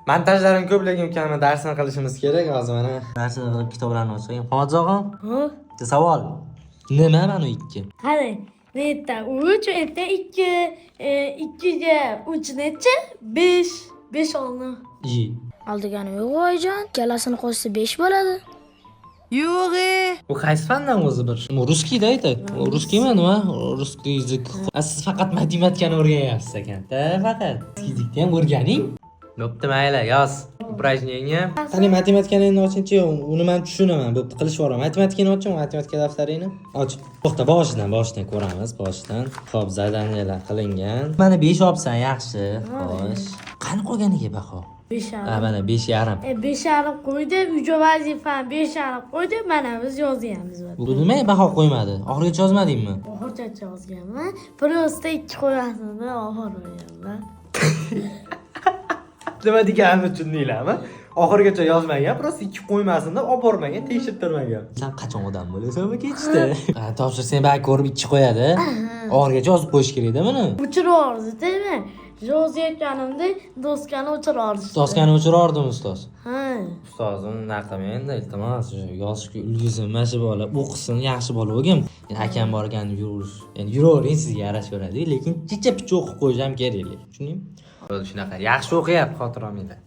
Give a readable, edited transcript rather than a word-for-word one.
Montajlarim ko'p, lekin ukamni darsini qilishimiz kerak hozir mana. Darsini qilib kitoblarni ochgan. Muhammad og'am, Ha? bitta savol. Nima mana u ikki? Qarang. Netta 3, etta 2, 2 ga 3 necha? 5. 5 oldim. I. Aldagani yo'q, oyijon. Ikkalasini qo'shsa 5 bo'ladi. Yo'q e. Bu qaysi fandan o'zi bir? Bu русский da aytadi. Русский mi nima? Русский язык. A, siz faqat matematikani o'rganyapsiz ekan-da, faqat. Язык ni ham o'rganing. Bo'pti, mayli, yoz. Упражнение. Qani, matematikani endi ochingchi, uni men tushunaman. Bo'pti, qilishib yuboraman. Matematikani oching, matematika daftaringni. Och. To'xta, boshidan, boshidan ko'ramiz, boshidan. Xo'p, задания lar qilingan. Mana 5 olibsan, yaxshi. Xo'sh. Qani qolganiga baho? 5 Ha, yarim. mana 5,5. 5,5 qo'ydi, uyga vazifani 5,5 qo'ydi, mana biz yozyapmiz. Bu nimaga baho qo'ymadi? Oxirigacha yozmadingmi? Oxirgacha yozganman. Просто 2 qo'yasini oxir qo'yganman. Nima deganimni tushundinglarmi? Oxirigacha yozmagan, просто ikki qo'ymasin deb olib bormagan, tekshirtirmagan. San qachon odam bo'lasan bu ketishda? Ha, topshirsang balki ko'rib ikki qo'yadi. Oxirigacha yozib qo'yish kerakda buni. O'chirib yubordi, deymi? Yozayotganimda doskani o'chirib yuborishdi. Doskani o'chirib ustoz. Ha. Ustozim unaqa endi, iltimos, yozishga ulgursin mana shu bola, o'qisin, yaxshi bola bo'lgin. Endi akam bor ekan, yurish. Endi yuravering, sizga yarashaveradi, lekin chicha picha o'qib qo'yish ham kerak, tushundingmi? Bo'ldi, shunaqa. Yaxshi o'qiyapti, xavotir olmanglar.